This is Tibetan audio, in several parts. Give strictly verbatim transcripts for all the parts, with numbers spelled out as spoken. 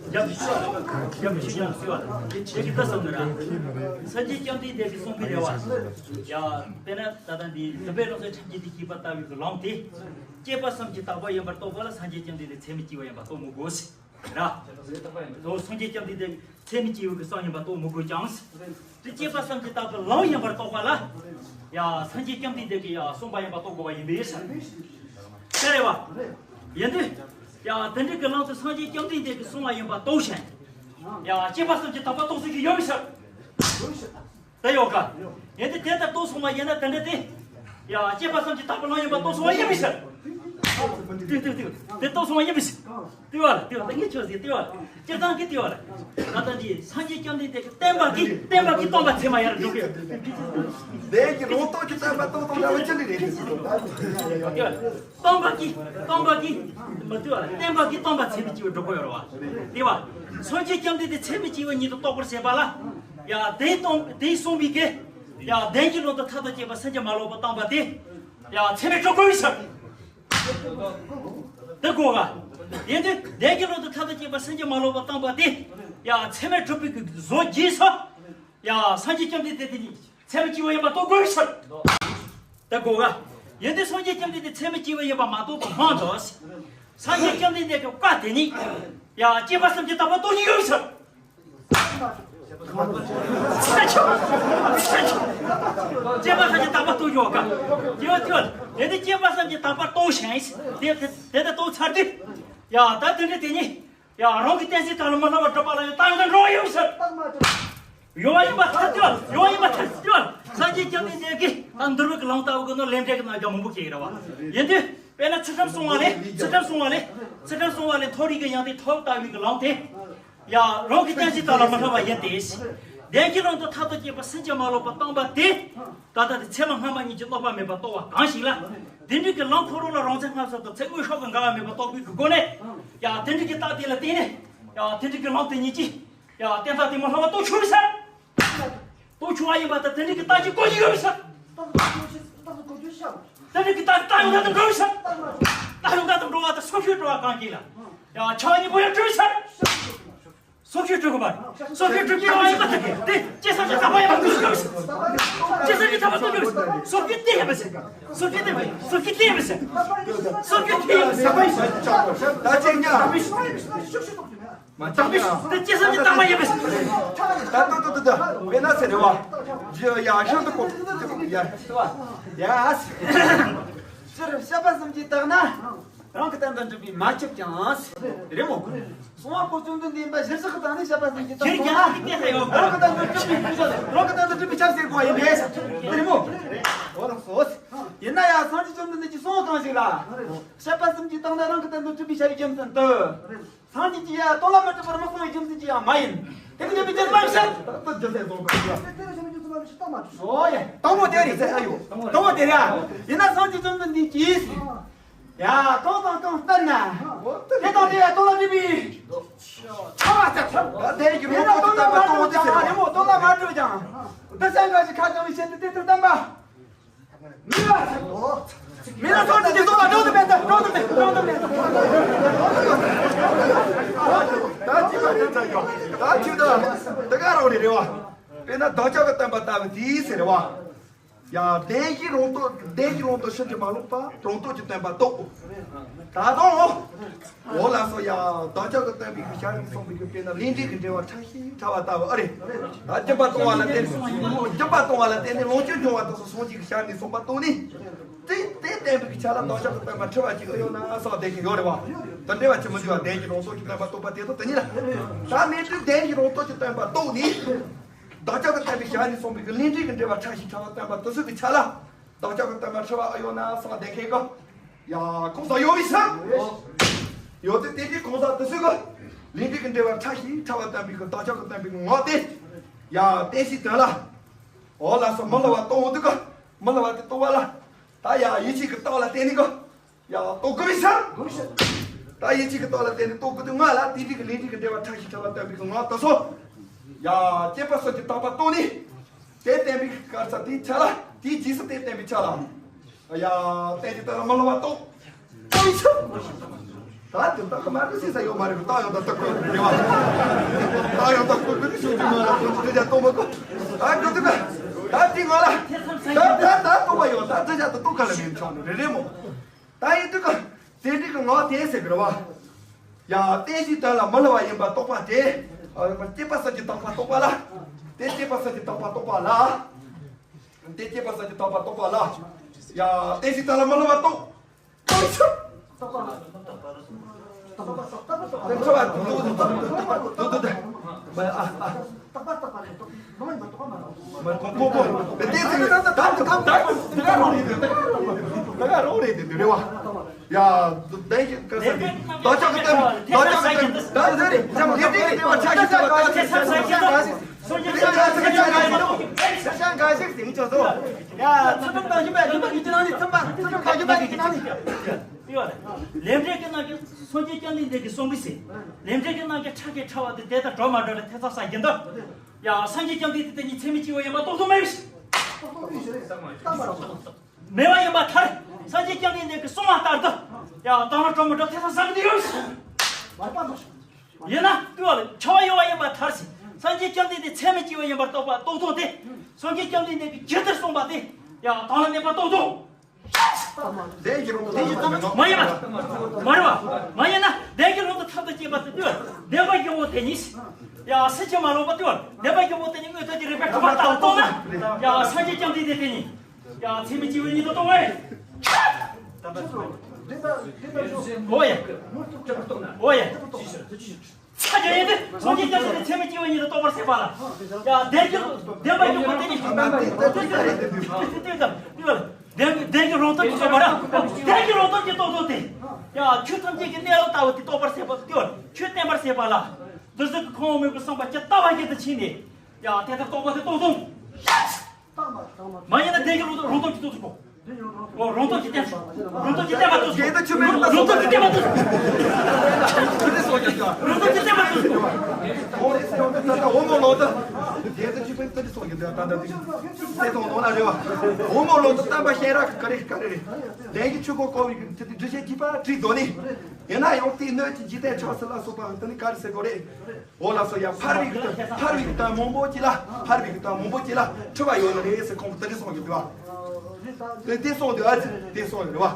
རྒྱབ་ཞུ་རྒྱབ་ཞུ་ཡང་ཞུ་བ་དེ་ཆེ་གི་ལྟ་བསམ་ན་ར། སངས་རྒྱས་བཅོམ་ལྡན་འདས་ཀྱིས་གསུངས་པའི་རེ་བ། ཡ། དཔེར་ན་ད་ལྟ་འདི་འདུན་པའི་རང་གཟུགས་ཁྲག་འཇིག་ཏུ་བྱེད་པ་ལྟ་བུའི་གི་ལམ་དེ། སྐྱེས་པ་བསམ་གྱིས་དག་པ་ཡིན་པར་རྟོགས་པ་ལ་སངས་རྒྱས་བཅོམ་ལྡན་འདས་ཚད་མེད་སྐྱེ་བོ་ཡིན་པར་རྟོགས་མི་དགོས་ཟེར། ར། དོ་སངས་རྒྱས་བཅོམ་ལྡན་འདས་ཚད་མེད་སྐྱེ་བོ་གི་བསམ་ཡིན་པར་རྟོགས་མི་དགོས་ཀྱང་། དེ་སྐྱེས་པ་བསམ་གྱིས་དག་པའི་ལམ་ཡིན་པར་རྟོགས་པ་ལ། ཡ། སངས་རྒྱས་བཅོམ་ལྡན་འདས་ཀྱིས་ཡ་གསུངས་པ་ཡིན་པར་རྟོགས་དགོས་པ་ཡིན་པས་ཟེར། ཤེས་རེད་བ། ཡིན་དུས། ཡ། དེ་འདྲ་གི་ལམ་དུ་སངས་རྒྱས་བཅོམ་ལྡན་འདས་ཀྱིས་གསུངས་པ་ཡིན་པར་རྟོགས་ཤིང་། ཡ། སྐྱེས་པ་བསམ་གྱིས་དག་པ་རྟོགས་ཚུལ་གྱི་ཡོད་མི་ཤེས། དེ་ཡོད་ག་ཡིན་དུས་དེ་ལྟར་རྟོགས་སོང་བ་ཡིན་ན་དེ་འདྲ་དེ། ཡ། སྐྱེས་པ་བསམ་གྱིས་དག་པའི་ལམ་ཡིན་པར་རྟོགས་སོང་བ་ཡིན་མི་ཤེས། ཏིག་ཏིག་ཏིག་དེ་རྟོགས་སོང་བ་ཡིན་མི་ཤེས། ལྟོས་བ་ལ་ལྟོས་བ་ལ་ངས་ཁྱོད་ཟེར་ལྟོས་བ་ལ་སྤྱིར་བཏང་གི་ལྟོས་བ་ལ། ད་ལྟ་འདི་སངས་རྒྱས་བཅོམ་ལྡན་འདས་ཀྱིས་བསྟན་པ་གི་བསྟན་པ་གི་སྟོང་པ་ཚད་མ་ཡར་འགྲོ་གི་ཡོད། དེ་གི་རང་རྟོགས་ཀྱི་བསྟན་པ་སྟོང་དང་འདྲ་བ་ཅི་ལས་རེད། སྟོང་པ་གི་སྟོང་པ་གི་མ་ལྟོས་བ་ལ་བསྟན་པ་གི་སྟོང་པ་ཚད་མེད་སྐྱེ་བོ་འགྲོ་གི་ཡོད་རེད་བ། དེ་བ། སངས་རྒྱས་བཅོམ་ལྡན་འདས་ཚད་མེད་སྐྱེ་བོ་ཉིད་དུ་རྟོགས་པར་བྱེད་པ་ལ། ཡ། དེ་སྟོང་དེ་གསུངས་པའི་གི། ཡ། བདེན་བཞིའི་ལམ་དུ་མཐར་ཐུག་སྐྱེས་པ་སེམས་ཀྱིས་མ་ལོག་པར་བཏང་པ་དེ། ཡ། ཚད་མས་གྲུབ་དགོས་ཡོད་ཟེར། དེ་གོ་ག་ཡིན་དུས་བདེན་བཞིའི་ལམ་དུ་མཐར་ཐུག་སྐྱེས་པ་སེམས་ཀྱིས་མ་ལོག་པར་བཏང་པ་དེ། ཡ། ཚད་མས་གྲུབ་པའི་གི་བཟོ་རྗེས་སུ། ཡ། སངས་རྒྱས་བཅོམ་ལྡན་འདས་དེ་ནི་ཚད་མས་སྐྱེ་བོ་ཡིན་པ་རྟོགས་དགོས་ཟེར། དེ་གོ་ག་ཡིན་དུས་སངས་རྒྱས་བཅོམ་ལྡན་འདས་ཚད་མས་སྐྱེ་བོ་ཡིན་པ་མ་རྟོགས་པའི་དབང་དུ། སངས་རྒྱས་བཅོམ་ལྡན་འདས་ཀྱི་བཀའ་དེ་ནི། ཡ། སྐྱེས་པ་བསམ་གྱིས་དག་པ་རྟོགས་ཀྱི་ཡོད་ཟེར། སྐྱེས་པ་བསམ་གྱིས་དག་པ་རྟོགས་ཡོད་ག་ཡོད་ཡོད། དེ་ནི་སྐྱེས་པ་བསམ་གྱིས་དག་པ་རྟོགས་ཤིང་། དེ་དེ་དེ་ལྟར་རྟོགས་ཚར་དུས། ཡ། ད་དེ་འདྲ་དེ་ནི། ཡ། རང་གི་གཏན་ཚིགས་དག་ལ་མི་སླུ་བར་སྒྲུབ་པ་ལ་ཡང་རྟགས་འགའ་འགྲོ་ཡོད་ཟེར། ཡོད་པ་ཡིན་པ་ཐལ་ཏེ། ཡོད་པ་ཡིན་པ་ཐལ་ཏེ། སངས་རྒྱས་བཅོམ་ལྡན་འདས་ཀྱིས་ད་འདུལ་བའི་གི་ལམ་ལྟ་བུ་གི་ནང་ལས་འབྲས་ཀྱི་རྣམ་གཞག་མང་པོ་བཤད་ཡོད་རེད་བ། ཡིན་དུས་དཔེར་ན་ཚུལ་ཁྲིམས་སྲུང་བ་ལས་ཚུལ་ཁྲིམས་སྲུང་བ་ལས་ཚུལ་ཁྲིམས་སྲུང་བ་ལས་མཐོ་རིས་ཀྱི་ཡང་སྟེང་ཐོབ་ལྟ་བུའི་གི་ལམ་དེ། ཡ། རང་གི་གཏན་ཚིགས་དག་ལ་མི་སླུ་བ་ཡིན་ཏེ། བདེན་བཞིའི་ལམ་དུ་མཐར་ཐུག་སྐྱེས་པ་སེམས་ཀྱིས་མ་ལོག་པར་བཏང་པ་དེ། ད་ལྟ་དེ་ཚད་མ་སྔ་མ་ཉིད་ཀྱིས་གནོད་པ་མེད་པར་རྟོགས་པ་གང་ཞིག་ལ། དེ་འདྲའི་གི་ལམ་ཁོ་རང་ལ་རང་མཚན་སྔ་ཕྱི་དང་ཚེ་དངོས་ཤུགས་ཀྱིས་འགལ་བ་མེད་པར་རྟོགས་པའི་གི་སྒོ་ནས། ཡ། དེ་འདྲའི་གི་རྟགས་དེ་ལ་བརྟེན་ནས། ཡ། དེ་འདྲའི་གི་ལམ་དེ་ཉིད་ཀྱིས། ཡ། བསྟན་རྟགས་དེ་མི་སླུ་བ་རྟོགས་ཆོག་རེད་ཟེར། རྟོགས་ཆོག་པ་ཡིན་པ་དང་དེ་འདྲའི་གི་རྟགས་ཀྱིས་གོ་རྒྱུ་ཡོད་རེད་ཟེར། དེ་འདྲའི་གི་རྟགས་རྟགས་ཡོང་དགའ་དང་འགྲོ་རེད་ཟེར། རྟགས་ཡོང་དགའ་དང་འགྲོ་བ་དང་སོ་སྐྱེ་འགྲོ་བ་གང་ཡིན་ལ། ཡ། ཆ་གཉིས་པོ་ཡང་གྲུབ་ཟེར། སོ་སྐྱེ་གྲུབ་དགོས་པ། སོ་སྐྱེ་གྲུབ་ཀྱི་ཡོང་བ་ཡིན་པ་དེ་དེ་སྐྱེས་བསམ་གྱིས་དག་པ་ཡིན་པ་དེ་ཤེས་དགོས། སྐྱེས་བསམ་གྱིས་དག་པ་རྟོགས་དགོས། སོ་སྐྱེ་དེ་ཡིན་པ་ཟེར། སོ་སྐྱེ་དེ་སོ་སྐྱེ་དེ་ཡིན་པ་ཟེར། སོ་སྐྱེ་དེ་ཡིན་པ་ཟེར། ད་ཅིག་ཉ། མ་ཅིག་ཉ། དེ་སྐྱེས་བསམ་གྱིས་དག་པ་ཡིན་པ་ཟེར། ད་ད་ད་ད་ད་དཔེར་ན་ཟེར་རེད་བ། ཇི་ཡ་ཤིན་ཏུ་གོ། ཡ་ཡ། སྤྱིར་བཤད་པ་ཙམ་གྱིས་དག་ན། རང་གི་སྟེང་དུ་འགྲུབ་པས་མ་ཁྱབ་ཀྱང་། རེད་མོ། གསུང་བ་པོ་བཅོམ་ལྡན་འདས་ཡིན་པ་གཞིར་བཞག་གི་སྟེང་ནས་བཤད་པ་ཙམ་གྱིས་དག་སོང་ན། རང་གི་སྟེང་དུ་འགྲུབ་པའི་ཁྱབ་ཟེར་དགོས་ཡིན་པས། རེད་མོ། འོ་ལགས་སོ། ཡིན་ན་ཡང་སངས་རྒྱས་བཅོམ་ལྡན་འདས་ཀྱིས་གསུངས་གང་ཞིག་ལ། བཤད་པ་ཙམ་གྱིས་དག་ན་རང་གི་སྟེང་དུ་འགྲུབ་པའི་ཁྱབ་རྒྱུ་མཚན་དུ། སངས་རྒྱས་ཀྱིས་ཡང་དོན་ལ་མི་སྤྲོས་པར་མི་གསུང་བའི་རྒྱུ་མཚན་གྱིས་ཡང་མ་ཡིན། དེ་ནི་འགྲུབ་པའི་རྒྱུ་མཚན་མ་བཤད། ད་ལྟ་རྒྱུ་མཚན་གསུངས་པ་ཞིག་ཡ། དེ་ལ་བཤད་པའི་རྒྱུ་མཚན་མ་བཤད་ད་མ་བཤད། ཨོ་ཡ། དང་པོ་དེ་རེད་ཟེར་ཨ་ཡོ། དང་པོ་དེ་རེད་ཨ། ཡིན་ན་སངས་རྒྱས་བཅོམ་ལྡན་འདས་ཀྱིས། ཡ། གང་དང་གང་ལྟར་ན། དེ་དང་དེ་ཡང་དོན་ལ་འགྲུབ་པའི། ཁ་བ་ལྟར། ད་དེ་ཡི་རང་དོན་ལ་མ་གྲུབ་ཀྱང་རེད་མོ། དོན་ལ་མ་གྲུབ་ཀྱང་། འདི་སེམས་ཁ་ཞིག་ཁ་བྱང་བའི་ཆེད་དུ་དེ་ལྟར་བསྟན་པ། མི་ལ་མི་ལ་སོགས་ཀྱི་སོགས་ལ་འགྲོ་དུ་མེད་ད། འགྲོ་དུ་མེད། འགྲོ་དུ་མེད། ད་ཅི་ག་དེ་ཚ་ཡོད། ད་ཅི་ད་དེ་ག་རང་རེད་རེད་བ། དཔེར་ན་བདག་ཅག་གི་བསྟན་པ་ལྟ་བུ་དེའི་ཟེར་རེད་བ། ཡ། བདེན་བཞིའི་རང་རྟོགས། བདེན་བཞིའི་རང་རྟོགས་ཕྱིན་ཅི་མ་ལོག་པ་རང་རྟོགས་ཀྱི་བསྟན་པ་རྟོགས། ད་དུང་། འོ་ལགས་སོ་ཡ། བདག་ཅག་གི་བསྟན་པའི་གི་ཞལ་ནས་གསུངས་པའི་གི་དཔེར་ན་ལས་འབྲས་ཀྱི་འབྲེལ་བ་ཕྲ་ཞིང་ཕྲ་བ་ལྟ་བུ་ཨ་རེད། ད་སྦྱིན་པ་གཏོང་བ་ལ་བརྟེན་ནས། སྦྱིན་པ་གཏོང་བ་ལ་བརྟེན་ནས་ལོངས་སྤྱོད་འབྱུང་བ་དེ་ཚོ་སངས་རྒྱས་ཀྱི་ཞལ་ནས་གསུངས་པ་རྟོགས་ནས། དེ་དེ་བསྟན་པའི་གི་ཆ་ལ་བདག་ཅག་གི་བསྟན་པ་འཁྲུལ་བ་ཅིག་ཨེ་ཡོད་ན་བསམ་བསྡད་མཁན་ཡོད་རེད་བ། དེ་འདྲ་བ་ཅིག་མི་འདུག་བ། བདེན་བཞིའི་རང་རྟོགས་ཀྱི་བསྟན་པ་རྟོགས་པ་དེ་དང་དེ་གཉིས་ལ། ད་མེད་དུས་བདེན་བཞིའི་རང་རྟོགས་ཀྱི་བསྟན་པ་རྟོགས་ནས། བདག་ཅག་གི་བསྟན་པའི་ཞལ་ནས་གསུངས་པའི་གི་ལས་འབྲས་ཀྱི་འབྲེལ་བ་ཕྲ་ཞིང་ཕྲ་བ་བསྟན་པ་དེ་ཚོའི་གི་ཆ་ལ། བདག་ཅག་གི་བསྟན་པ་འཁྲུལ་བ་ཨེ་ཡོད་ན་བསམ་བསྡད་མཁན་གི། ཡ། གང་ཟག་ཡོད་མི་སྲིད། ཡོད་དེ་དེ་འདྲའི་གང་ཟག་དེ་ཚོའི་གི་ལས་འབྲས་ཀྱི་འབྲེལ་བ་ཕྲ་ཞིང་ཕྲ་བ་བསྟན་པའི་གི་བདག་ཅག་གི་བསྟན་པའི་གི་ངག་དེ། ཡ། བསྟན་བྱའི་དོན་ལ། འོ་ལགས་སོ། མི་སླུ་བ་གཏོང་འོང་དུས་གི། མི་སླུ་བ་དེ་གཏོང་བ་ལ། ད་ཡ་ཡིད་ཆེས་ཀྱི་རྟགས་ལ་བརྟེན་ནས་གི། ཡ། རྟོགས་དགོས་མི་ཤར། ད་ཡིད་ཆེས་ཀྱི་རྟོགས་ལ་བརྟེན་ནས་རྟོགས་དགོས་དུས་ང་ལ་དེ་འདྲའི་གི་ལས་འབྲས་ཀྱི་འབྲེལ་བ་ཕྲ་ཞིང་ཕྲ་བ་སྟོན་པའི་གི་ངང་དུ་སོ། ཡ། སྐྱེས་པ་སོགས་ཀྱི་རྟག་པ་རྟོགས་ནས། དེ་བསྟན་པའི་སྐར་ཚ་དེའི་ཆ་ལ་དེའི་རྗེས་སུ་དེ་བསྟན་པའི་ཆ་ལ། ཡ། བསྟན་གྱི་དོན་ལ་མི་སླུ་བ་རྟོགས། རྟོགས་ཤིག། ད་དེ་ད་ག་མ་རེད་ཟེར་ས་ཡོད་མ་རེད། རྟགས་ཡང་དག་རྟགས་ཀོ་རེད་བ། རྟགས་ཡང་དག་རྟགས་ཀོ་རེད་ཞུ་རྒྱུ་མ་ལ་དོན་དུ་དེ་ཅག་གཏོང་མ་གོ། ད་གོ་དུ་ག་ད་དེ་ང་ལ་ད་ད་ད་གཏོང་བ་ཡོད། ད་དེ་ཅག་ཏུ་གཏོང་ག་ལ་མིན་ཆོག་ནི་རེད་རེད་མོ། ད་ཡིན་དུས་ཀ་དེ་འདྲའི་གི་ངག་དེ་ཟེར་གི་རེད་བ། ཡ། བསྟན་བཅོས་དོན་ལ་མི་སླུ་བ་ཡིན་པ་རྟོགས་པ་སྟེ། ཨ། སྐྱེས་པ་སོགས་ཀྱི་རྟག་པ་རྟོགས་པ་ལ། དེ་སྐྱེས་པ་སོགས་ཀྱི་རྟག་པ་རྟོགས་པ་ལ། དེ་སྐྱེས་པ་སོགས་ཀྱི་རྟག་པ་རྟོགས་པ་ལ། ཡ། བསྟན་བཅོས་དོན་ལ་མི་སླུ་བ་རྟོགས། རྟོགས་ཤིག། ཡ། བདེན་གྱི་སྐར་ས་འདི། བདག་ཅག་གི་བསྟན་པའི། བདག་ཅག་གི་བསྟན་པའི། བདག་ཅག་གི་བསྟན་པའི། བདག་ཅག་གི་བསྟན་པའི། བདག་ཅག་གི་བསྟན་པའི། ལས་འབྲས་ཀྱི་ནང་གི་སངས་རྒྱས་བཅོམ་ལྡན་འདས་ཀྱིས་གསུངས་པའི་ཚེ། ལས་འབྲས་ཀྱི་ནང་གི་ཕྲ་ཞིང་ཕྲ་བ་དེ་དེ་དང་འགྲོགས་མ་འགྲོགས་ལ་ཐེ་ཚོམ་ཟ་བཞིན་དུ། ཡ། སངས་རྒྱས་བཅོམ་ལྡན་འདས་དེ་ཉིད་ཚད་མས་སྐྱེ་བོ་ཡིན་པ་རྟོགས་དོན་མེད་པའི་ཕྱིར། མེད་པ་ཡིན་པར་ཐལ། སངས་རྒྱས་བཅོམ་ལྡན་འདས་ཀྱིས་གསུངས་པ་ལྟར་དུ། ཡ། དང་ལ་གྲོགས་མི་འགྲོགས་ཐེ་ཚོམ་ཟ་གི་འདུག་ཡོད། ཡིན་ན་ལྟོས་ལ་འཆི་བ་ཡོད་པ་ཡིན་པར་ཐལ་ཟེར། སངས་རྒྱས་བཅོམ་ལྡན་འདས་ཚད་མས་སྐྱེ་བོ་ཡིན་པར་རྟོགས་པ་རྟོགས་དོན་དེ། སངས་རྒྱས་བཅོམ་ལྡན་འདས་ཀྱིས་ཇི་ལྟར་གསུངས་པ་དེ། ཡ། དང་ལ་གནས་པ་རྟོགས་དོན། བདེན་གྱི་རང་དུ་དེ་ཡི་ཙམ་མ་ཡིན་པ། མ་རེད་བ། མ་ཡིན་ན་བདེན་གྱི་རང་དུ་ཐག་ཏུ་བཅད་པ་དེ་དུས་བདེན་པ་ཡོད་པོ་དེ་ཉིད། ཡ། སེམས་ཅན་མ་ལོག་པ་དུས་བདེན་པ་ཡོད་པོ་དེ་ཉིད་དངོས་ཐོག་གི་རིགས་པས་གྲུབ་པ་ལྟ་བུ་རྟོགས་ན། ཡ། སངས་རྒྱས་བཅོམ་ལྡན་འདས་དེ་ཉིད། ཡ། ཚད་མས་སྐྱེ་བོའི་ཉིད་དུ་རྟོགས་པས། འོ་ཡ། འོ་ཡ། ཆ་རྒྱ་ཡིན་ཏེ། སངས་རྒྱས་བཅོམ་ལྡན་འདས་ཚད་མས་སྐྱེ་བོའི་ཉིད་དུ་རྟོགས་པར་བྱེད་པ་ལ། ཡ། བདེན་གྱི་བདེན་པ་ཡོད་པོ་དེ་ཉིད། བདེན་བདེན་གྱི་རང་སྟོབས་ཀྱིས་རྟོགས་པ་ར། བདེན་གྱི་རང་སྟོབས་ཀྱིས་རྟོགས་དོན་དེ། ཡ། ཆོས་ཐམས་ཅད་ཀྱི་གནས་ལུགས་ལྟ་བུ་དེ་རྟོགས་པར་བྱེད་པ་དེ། ཆོས་བསྟན་པར་བྱེད་པ་ལ། འདིར་བཞུགས་ཀྱི་ཁམས་དབང་མོས་གུས་གསུངས་པ་ཇི་ལྟ་བ་བཞིན་དུ་ཕྱིན་ནས། ཡ། དེ་ལྟར་རྟོགས་པ་དེ་རྟོགས་དོན། མ་ཡིན་ན་བདེན་གྱི་རང་སྟོབས་ཀྱིས་རྟོགས་ཐུབ་གོ། འོ། རང་སྟོབས་ཀྱིས་བསྟན། རང་སྟོབས་ཀྱིས་བསྟན་པ་རྟོགས། རང་སྟོབས་ཀྱིས་བསྟན་པ་རྟོགས། རང་སྟོབས་ཀྱིས་བསྟན་པ་རྟོགས། འོ་མོ་ལོ་ད། དེ་ཚོ་ཅི་ཕན་ཏི་སོང་གི་འདུག་ད་ད་དེ་དེ་ཚོ་ནོ་ན་རེ་བ། འོ་མོ་ལོ་ད་བསྟན་པ་གཞན་ར་ག་རེ་ག་རེ་རེད། ལན་གྱི་ཆུ་ཁོ་ཀོ་བའི་གི་དེ་འདྲི་བཤད་ཀྱི་པ་བྲིས་དོ་ནི། ཡིན་ན་ཡང་དེའི་སྣོད་ཀྱི་འཇིག་རྟེན་ཆགས་ཚུལ་ལ་སོགས་པ་དེ་ནི་ག་རེ་ཟེར་དགོས་རེད། འོ་ལགས་སོ། ཡ། ཕལ་པའི་གི་དོན། ཕལ་པའི་གི་དོན་མང་པོ་ཅིག་ལ། ཕལ་པའི་གི་དོན་མང་པོ་ཅིག་ལ་འཁྲུལ་བ་ཡོད་ནི་རེད་ཟེར་ཁོང་གིས་དེ་འདྲ་གསུངས་ཡོད་པ། དེ་དེ་གསུངས་འདུག་ཨ་ཙི། དེ་གསུངས་ཡོད་རེད་བ།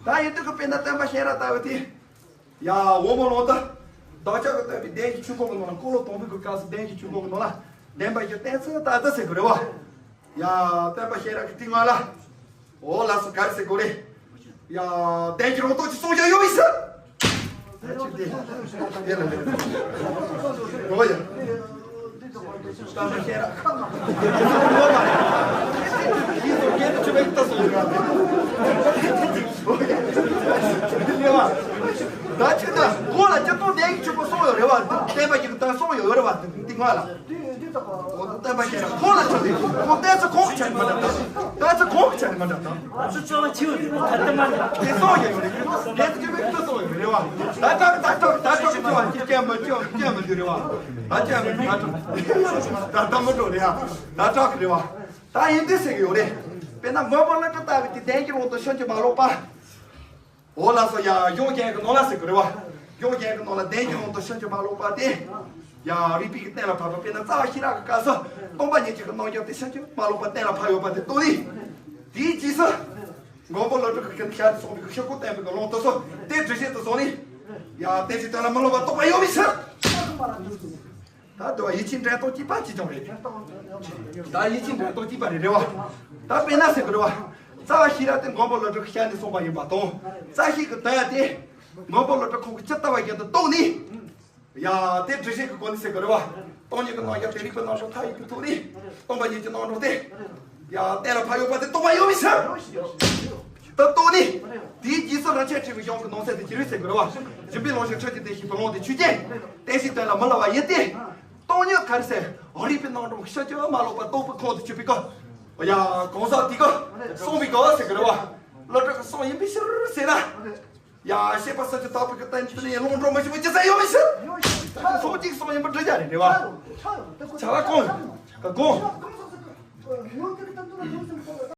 ད་ཡིན་དུས་ཀྱི་དཔེར་ན་བསྟན་པ་གཞན་ར་ལྟ་བུ་དེ། ཡ། འོ་མོ་ལོ་ད། བདག་ཅག་གིས་བསྟན་པའི་བདེན་བཞིའི་ཆོས་འཁོར་གྱི་ནང་ལ། འཁོར་ལོ་དང་པོའི་གི་སྐབས་སུ་བདེན་བཞིའི་ཆོས་འཁོར་གྱི་ནང་ལ་བདེན་པ་བཞི་བསྟན་ཚུལ་ལྟ་ཚུལ་ཟེར་གི་རེད་བ། ཡ། བསྟན་པ་གཞན་ར་གི་དེ་ང་ལ། འོ་ལགས་སོ། ག་རེ་ཟེར་དགོས་རེད། ཡ། བདེན་གྱི་རང་སྟོབས་ཀྱིས་གསུངས་བཞག་ཡོད་པའི་ཕྱིར། ད་ཅི་སྟེ། དེ་ལ་ལས། འོ་ཡ། ད་མ་ཤེས་ར། ཡིན་ཟེར་གྱི་ཆུ་བེད་ལྟ་སོང་ཡོད་ར། འོ་ཡ། ལས་བ། ད་ཅི་ད་གོ་ལ་ཅི་ཏོ་བདེན་གྱི་ཆོས་འཁོར་གསུངས་ཡོད་རེད་བ། བདེན་པ་ཞིག་ད་གསུངས་ཡོད་རེད་བ། འདི་ང་ལ། འོ་ད་བསྟན་པ་གཞན་ར་ཁོང་ལ་ཆགས་ཏེ། ཁོང་བསྟན་ཚུལ་ཁོང་གི་ཆ་ནས་མ་འདྲ་དང་། བསྟན་ཚུལ་ཁོང་གི་ཆ་ནས་མ་འདྲ་དང་། ཨ་ཚོ་ཚོ་བ་ཆེ་བ་རེད། ད་ལྟ་མ་འདྲ། དེ་སོང་ཡོད་རེད། དེ་ཚོ་གི་བེད་སྤྱོད་སོང་ཡོད་རེད་བ། ད་ལྟ་ད་ལྟ་ད་ལྟ་གི་ཚོ་བ་ཅི་སྐྱེ་མི་སྐྱེ་སྐྱེ་མི་འདུག་རེད་བ། ད་སྐྱེ་མི་འདུག་ད་ད་ད་མི་འགྲོ་རེད་ཡ། ད་དྲག་གི་རེད་བ། ད་ཡིན་དུས་ཟེར་གི་ཡོད་རེད། དཔེར་ན་མགོན་པོ་ཀླུ་སྒྲུབ་ལྟ་བུ་དེ་བདེན་གྱི་རང་དུ་ཕྱིན་ཅི་མ་ལོག་པ། འོ་ལགས་སོ། ཡ། གཞུང་རྒྱན་གྱི་ནང་ལ་ཟེར་གི་རེད་བ། གཞུང་རྒྱན་གྱི་ནང་ལ་བདེན་གྱི་རང་དུ་ཕྱིན་ཅི་མ་ལོག་པ་དེ། ཡ། རིགས་པའི་གི་གཏན་ལ་ཕབ་པ། དཔེར་ན་རྩ་བ་ཤེས་རབ་ཀྱི་སྐབས་སུ་སྟོང་པ་ཉིད་ཀྱི་རྣམ་གཞག་དེ་ཕྱིན་ཅི་མ་ལོག་པ་གཏན་ལ་ཕབ་ཡོད་པ་དེ་རྟོགས་ནི། དེའི་རྗེས་སུ། མགོན་པོ་ཀླུ་སྒྲུབ་ཀྱིས་ཞལ་ནས་གསུངས་པའི་ཤོག་གུ་བསྟན་པའི་གི་ལུང་དེ་ཚོ་དེ་འགྲེལ་བཤད་དུ་སོང་ནི། ཡ། བདེན་བཞིའི་དོན་ལ་མི་སླུ་བ་རྟོགས་པ་ཡོད་པའི་ཕྱིར། ད་དུ་བ་ཡིད་ཆེས་འགྲན་སྟངས་གཅིག་པ་གཅིག་རྐྱང་རེད། ད་ཡིད་ཆེས་འགྲན་སྟངས་གཅིག་པ་རེད། རེད་བ། ད་དཔེར་ན་ཟེར་གི་རེད་བ། རྩ་བ་ཤེས་རབ་དེ་མགོན་པོ་ཀླུ་སྒྲུབ་ཀྱི་ཞལ་ནས་གསུངས་པ་ཡིན་པ་དང་། རྩ་ཤེས་ཀྱི་དོན་དེ་མགོན་པོ་ཀླུ་སྒྲུབ་ཁོང་གིས་ཇི་ལྟ་བ་བཞིན་དུ་རྟོགས་ནས། ཡ། དེ་འགྲེལ་བཤད་ཀྱི་སྒོ་ནས་ཟེར་གི་རེད་བ། སྟོང་ཉིད་ཀྱི་རྣམ་གཞག་དེ་རིགས་པའི་རྣམ་གཞག་མཐའ་ཡས་པའི་ཐོག་ནས་སྟོང་པ་ཉིད་ཀྱི་རྣམ་གྲངས་དེ། ཡ། གཏན་ལ་ཕབ་ཡོད་པ་དེ་རྟོགས་པ་ཡོད་པའི་ཕྱིར། ད་རྟོགས་ནས། དེའི་རྗེས་སུ་རིན་ཆེན་ཕྲེང་བའི་གཞུང་གི་ནང་གསེས་དེ་ཅི་རེད་ཟེར་གི་རེད་བ། སྦྱིན་པའི་ལོངས་སྤྱོད་ཆོས་ཀྱི་དེ་ཤེས་པའི་ལུང་དེ་ཆོས་ཅན། བསྟན་བཅོས་དོན་ལ་མི་སླུ་བ་ཡིན་ཏེ། སྟོང་ཉིད་ག་རེ་ཟེར། རིགས་པའི་རྣམ་གྲངས་ཕྱིན་ཅི་མ་ལོག་པ་རྟོགས་པའི་ཁོང་དུ་ཆུད་པའི་སྐབས། ཡ། གང་ཟག་དེ་གིས་གསུངས་པའི་སྐབས་ཟེར་གི་རེད་བ། སློབ་གྲོགས་ཀྱི་གསུང་ཡིན་པའི་ཕྱིར་ཟེར་ན། ཡ། བཤད་པ་ས་བཅུ་དག་པའི་གི་བསྟན་བཅོས་ནི་ལུང་འདྲེན་མ་བྱས་པ་ཅི་ཟེར་ཡོད་མི་ཤེས། ཚོགས་གཅིག་གསུང་ཡིན་པ་འདྲི་རྒྱུ་རེད། རེད་བ། ཆ་ལ་གོང་ག་གོང་